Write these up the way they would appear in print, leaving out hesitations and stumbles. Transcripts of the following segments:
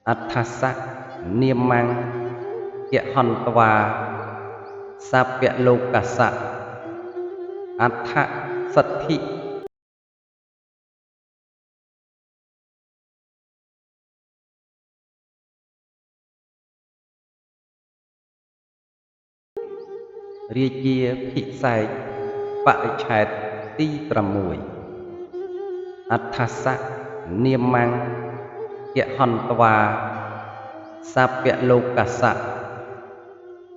អដ្ឋសៈនាមੰយហន្ត្វាសព្វលោកសៈអដ្ឋសទ្ធិ រាជាភិសេកបរិច្ឆេទទី6អដ្ឋសៈនាមੰយហន្ត្វាសព្វលោកសៈ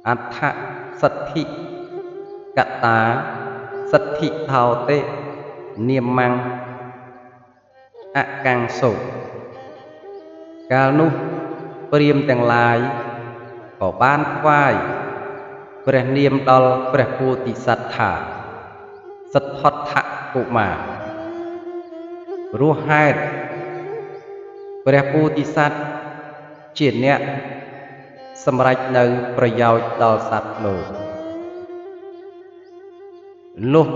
អដ្ឋសទ្ធិកតាសទ្ធិថោតិនាមੰអកាំងសុកាលនោះព្រាហ្មណ៍ទាំងឡាយក៏បានថ្វាយព្រះនាមដល់ព្រះពោធិសត្វថាសិទ្ធត្ថកុមារព្រោះហេតុព្រះពោធិសត្វជាអ្នកសម្រេចនៅប្រយោជន៍ដល់សត្វលោកលុះ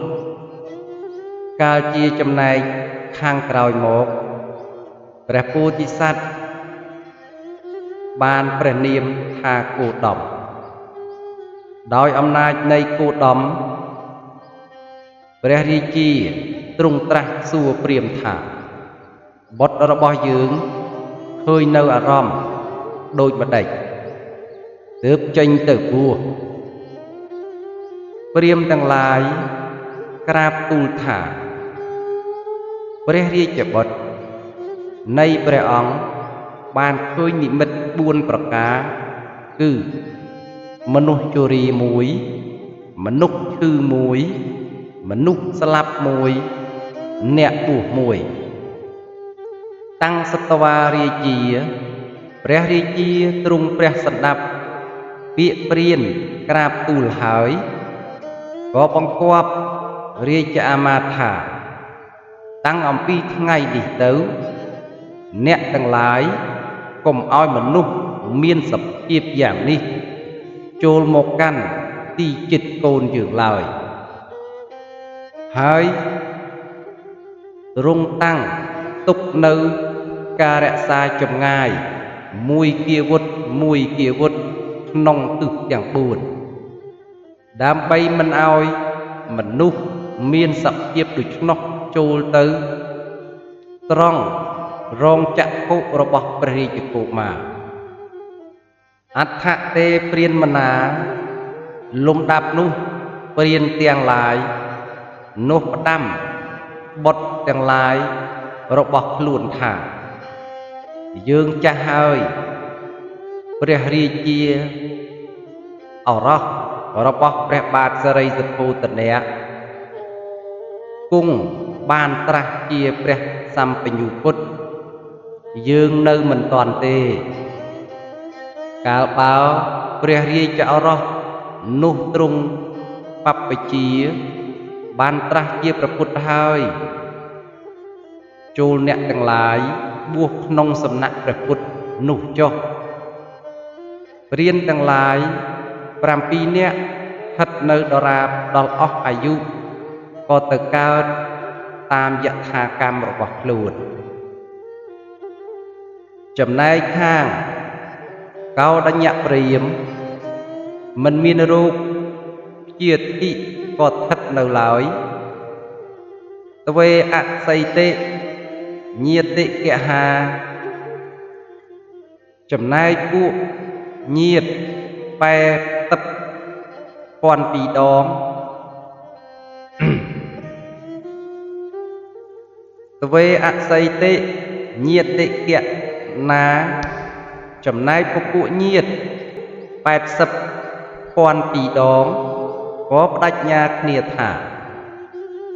កាលជាចំណែកខាងក្រោយមកព្រះពោធិសត្វបានព្រះនាមថាគោតមដោយអំណាចនៃគោតមព្រះរាជាទ្រង់ត្រាស់សួរព្រាហ្មណ៍ថាបុត្ររបស់យើងឃើញនៅអារម្មណ៍ដូចម្ដេចទើបចេញទៅបួសព្រាហ្មណ៍ទាំងឡាយក្រាបទូលថាព្រះរាជបុត្រនៃព្រះអង្គបានឃើញនិមិត្ត4ប្រការគឺមនុស្សជរាមួយមនុស្សឈឺមួយមនុស្សស្លាប់មួយអ្នកបួសមួយតាំងសត្វរាជាព្រះរាជាទ្រង់ព្រះសន្តាប់ពាក្យព្រានក្រាបទូលហើយក៏បង្គាប់រាជអាមាត្យថាតាំងអំពីថ្ងៃនេះទៅអ្នកទាំងឡាយកុំឲ្យមនុស្សមានសភាពយ៉ាងនេះចូលមកកាន់ទីចិត្តកូនយើងឡើយហើយទ្រង់តាំងទុកនៅការរក្សាចម្ងាយមួយគាវុធមួយគាវុធក្នុងទិសទាំង4ដើម្បីមិនឲ្យមនុស្សមានសភាពដូច្នោះចូលទៅត្រង់រងចក្ខុរបស់ព្រះរាជកុមារអដ្ឋទេព្រានមណាលំដាប់នោះព្រានទាំងឡាយនោះផ្ដាំបុត្រទាំងឡាយរបស់ខ្លួនថាយើងចាស់ហើយព្រះរាជាឱរសរបស់ព្រះបាទសិរីសទ្ធោទនៈគង់បានត្រាស់ជាព្រះសម្បញ្ញូពុទ្ធយើងនៅមិនទាន់ទេកាលបើព្រះរាជឱរសនោះទ្រង់បព្វជាបានត្រាស់ជាព្រះពុទ្ធហើយចូលអ្នកទាំងឡាយបួសក្នុងសំណាក់ព្រះពុទ្ធនោះចុះព្រានទាំងឡាយ7នាក់ស្ថិតនៅដរាបដល់អស់អាយុក៏ទៅកើតតាមយថាកម្មរបស់ខ្លួនចំណែកខាងកោដញ្ញព្រាហ្មណ៍មិនមានរោគជាធិក៏ស្ថិតនៅឡើយទ្វេអសីតិញាតិកហាចំណែកពួកញាតិ80ពាន់ពីរដងទ្វេអសីតិញាតិកណាចំណែកពពួកញាតិ80ពាន់ពីរដងក៏បដិញ្ញាគ្នាថា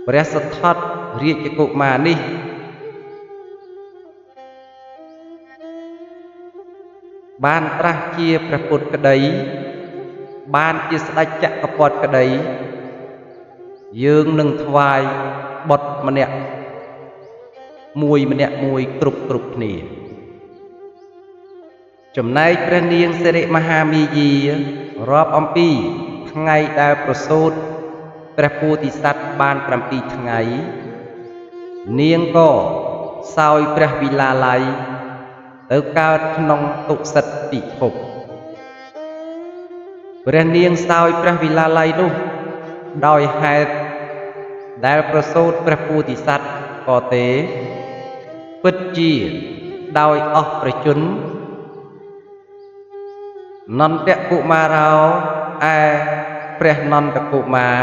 ព្រះសទ្ធត្ថរាជកុមារនេះបានត្រាស់ជាព្រះពុទ្ធក្តីបានជាស្ដេចចក្រពត្តិក្តីយើងនឹងថ្វាយបុត្រម្នាក់មួយម្នាក់មួយគ្រប់គ្រប់គ្នាចំណែកព្រះនាងសិរិមហាមាយារាប់អំពីថ្ងៃដែលប្រសូតព្រះពោធិសត្វបាន7ថ្ងៃនាងក៏សោយព្រះវិឡាល័យ ទៅកើតក្នុងទុសិតពិភពព្រះនាងសោយព្រះវិឡាល័យនោះដោយហេតុដែលប្រសូតព្រះពោធិសត្វក៏ទេពិតជាដោយអស់ព្រះជន្មនន្តកុមារោឯព្រះនន្តកុមារ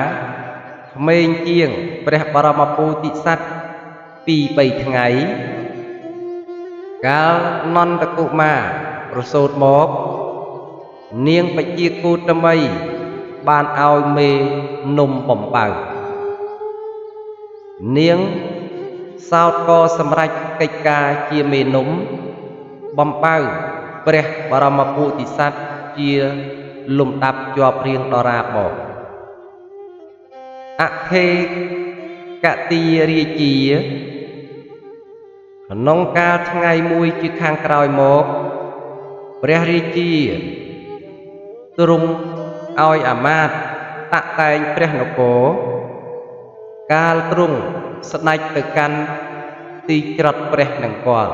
ក្មេងជាងព្រះបរមពោធិសត្វពីរបីថ្ងៃកាលនន្តកុមារប្រសូតមកនាងបជាគោតមីបានឲ្យមេនំបំពៅនាងសោតក៏សម្រេចកិច្ចការជាមេនំបំពៅព្រះបរមពោធិសត្វជាលំដាប់ជាប់រៀងដរាបមកអធេកតិរាជាក្នុងកាលថ្ងៃមួយជាខាងក្រោយមកព្រះរាជាទ្រង់ឲ្យអាមាត្យតាក់តែងព្រះនគរកាលទ្រង់ស្ដេចទៅកាន់ទីច្រត់ព្រះនង្គ័ល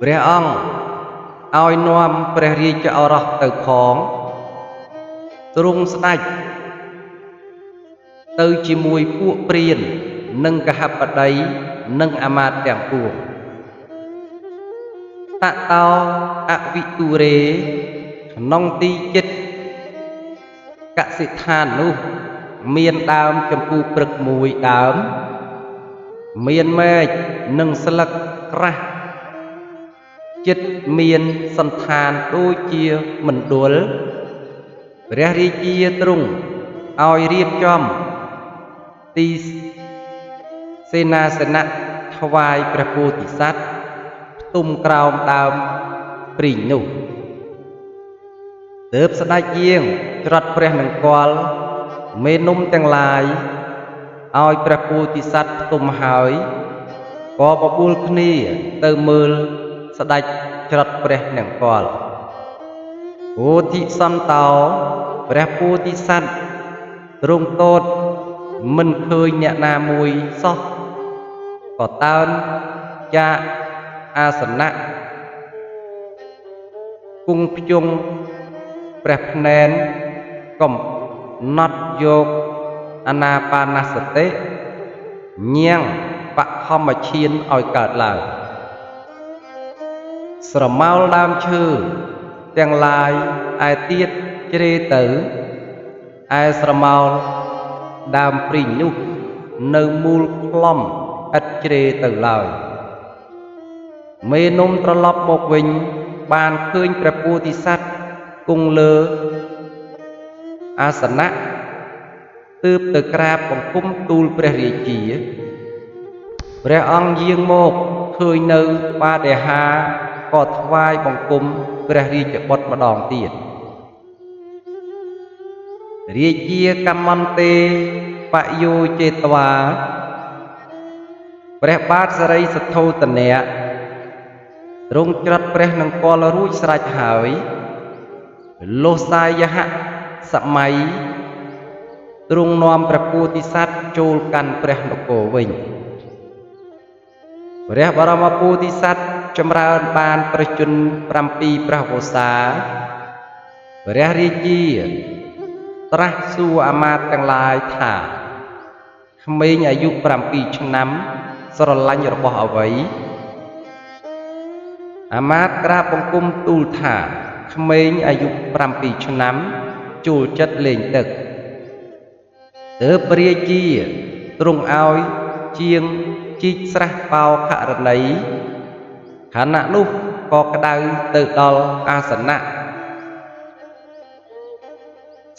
ព្រះអង្គឲ្យនាំព្រះរាជឱរសទៅផងទ្រង់ស្ដេចទៅជាមួយពួកព្រាននិងគហបតីនិងអាមាត្យទាំងពួងតតោអវិទុរេក្នុងទីចិត្តកសិដ្ឋាននោះមានដើមចម្ពូព្រឹកមួយដើមមានមែកនិងស្លឹកក្រាស់ចិត្តមានសន្តានដូចជាមណ្ឌលព្រះរាជាទ្រង់ឲ្យរៀបចំទីសេនាសនៈថ្វាយព្រះពោធិសត្វផ្ទុំក្រោមដើមព្រីងនោះទើបស្ដេចយាងច្រត់ព្រះនង្គ័លមេនំទាំងឡាយឲ្យព្រះពោធិសត្វផ្ទុំហើយក៏បបួលគ្នាទៅមើលស្ដេចច្រត់ព្រះនង្គ័លពោធិសន្តោព្រះពោធិសត្វទ្រង់ទតមិនឃើញអ្នកណាមួយសោះក៏តើនចាកអាសនៈគង់ភ្ជង់ព្រះភ្នែនកំណត់យកអានាបានសតិញ៉ាំងបឋមឈានឲ្យកើតឡើងស្រមោលដើមឈើទាំងឡាយឯទៀតជ្រេទៅឯស្រមោលដើមព្រីងនោះនៅមូលក្លំឥតជ្រេទៅឡើយមេនំត្រឡប់មកវិញបានឃើញព្រះពោធិសត្វគង់លើអាសនៈទើបទៅក្រាបបង្គំទូលព្រះរាជាព្រះអង្គយាងមកឃើញនៅបាដេហាក៏ថ្វាយបង្គំព្រះរាជបុត្រម្ដងទៀតរាជាកម្មន្ទេបយោចេតវាព្រះបាទសិរីសទ្ធោទនៈទ្រង់ច្រត់ព្រះនង្គ័លរួចស្រេចហើយលុះសាយហសម័យទ្រង់នាំព្រះពោធិសត្វចូលកាន់ព្រះនគរវិញព្រះបរមពោធិសត្វចម្រើនបានព្រះជន្ម7ព្រះវស្សាព្រះរាជាត្រាស់សួរអាមាត្យទាំងឡាយថាក្មេងអាយុ7ឆ្នាំស្រឡាញ់របស់អ្វីអាមាត្យក្រាបបង្គំទូលថាក្មេងអាយុ7ឆ្នាំចូលចិត្តលេងទឹកទើបរាជាទ្រង់ឲ្យជាងជីកស្រះបោខរណីខណៈនោះក៏ក្តៅទៅដល់អាសនៈ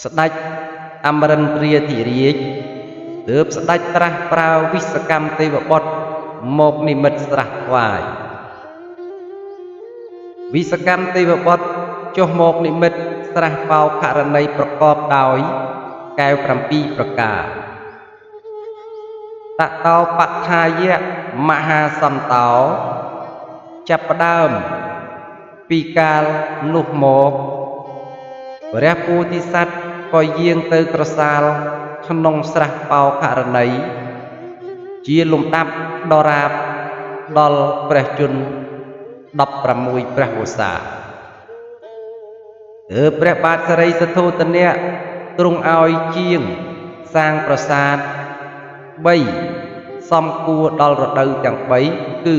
ស្ដេចអមរិន្ទ្រាធិរាជទើបស្ដេចត្រាស់ប្រើវិសកម្មទេវបុត្រមកនិមិត្តស្រះថ្វាយវិសកម្មទេវបុត្រចុះមកនិមិត្តស្រះបោខរណីប្រកបដោយកែវ7ប្រការតតោបដ្ឋាយៈមហាសន្តោចាប់ផ្ដើមពីកាលនោះមកព្រះពោធិសត្វក៏យាងទៅក្រសាលក្នុងស្រះបោខរណីជាលំដាប់ដរាប ដល់ព្រះជន្ម16ព្រះវស្សាទើបព្រះបាទសិរីសទ្ធោទនៈទ្រង់ឲ្យជាងសាងប្រាសាទ3សំគួរដល់រដូវទាំង3គឺ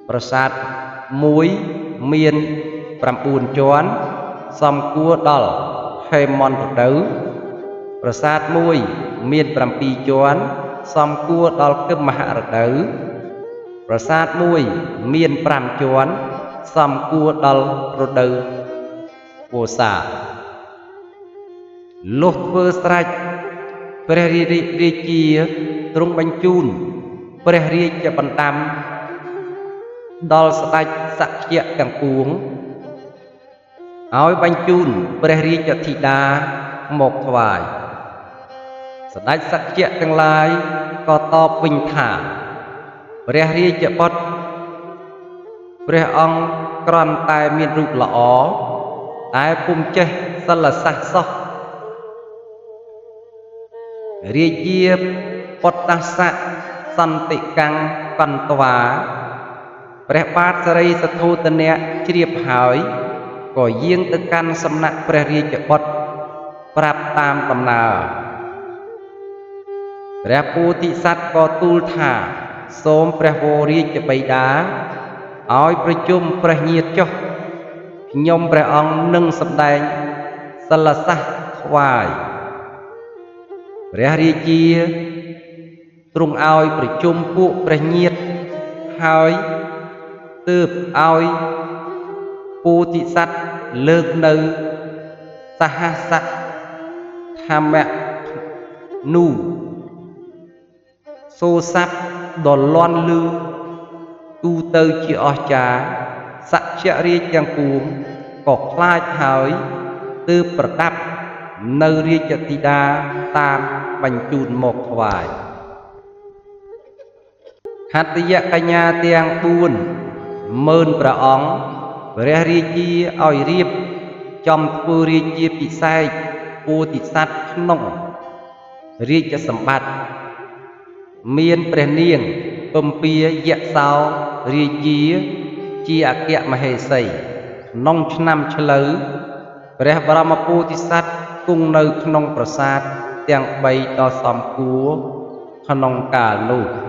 ប្រាសាទ1មាន9ជាន់សំគួរដល់ហេមន្តរដូវប្រាសាទ1មាន7ជាន់សំគួរដល់គឹមហរដូវប្រាសាទ1មាន5ជាន់សំគួរដល់រដូវវស្សាលុះធ្វើស្រេចព្រះរាជាទ្រង់បញ្ជូនព្រះរាជបណ្ដាំដល់ស្ដេចសក្យៈទាំងពួងឲ្យបញ្ជូនព្រះរាជធិតាមកថ្វាយស្ដេចសក្យៈទាំងឡាយក៏តបវិញថាព្រះរាជបុត្រព្រះអង្គគ្រាន់តែមានរូបល្អតែពុំចេះសិលសាស្ត្រសោះរាជាពុទ្ធសៈសន្តិកាំងកន្ត្វាព្រះបាទសិរីសទ្ធោទនៈជ្រាបហើយក៏យាងទៅកាន់សំណាក់ព្រះរាជបុត្រប្រាប់តាមដំណើរព្រះពោធិសត្វក៏ទូលថាសូមព្រះវររាជបិតាឲ្យប្រជុំព្រះញាតិចុះខ្ញុំព្រះអង្គនឹងសម្ដែងសិលសាស្ត្រថ្វាយព្រះរាជាទ្រង់ឲ្យប្រជុំពួកព្រះញាតិហើយទើបឲ្យពោធិសត្វលើកនៅសហសធម្មនូសូរស័ព្ទដ៏លាន់លឺទូទៅជាអស្ចារ្យសក្យរាជទាំងពួងក៏ខ្លាចហើយទើបប្រដាប់នៅរាជធិតាតាមបញ្ជូនមកថ្វាយខត្តយកញ្ញាទាំង40000ព្រះអង្គព្រះរាជាឲ្យរៀបចំធ្វើរាជាពិសេសពោធិសត្វក្នុងរាជសម្បត្តិមានព្រះនាងពំពាយសោរាជាជាអគ្គមហេសីក្នុងឆ្នាំឆ្លូវព្រះបរមពោធិសត្វគង់នៅក្នុងប្រាសាទទាំង3ដ៏សំគួរក្នុងកាលនោះ។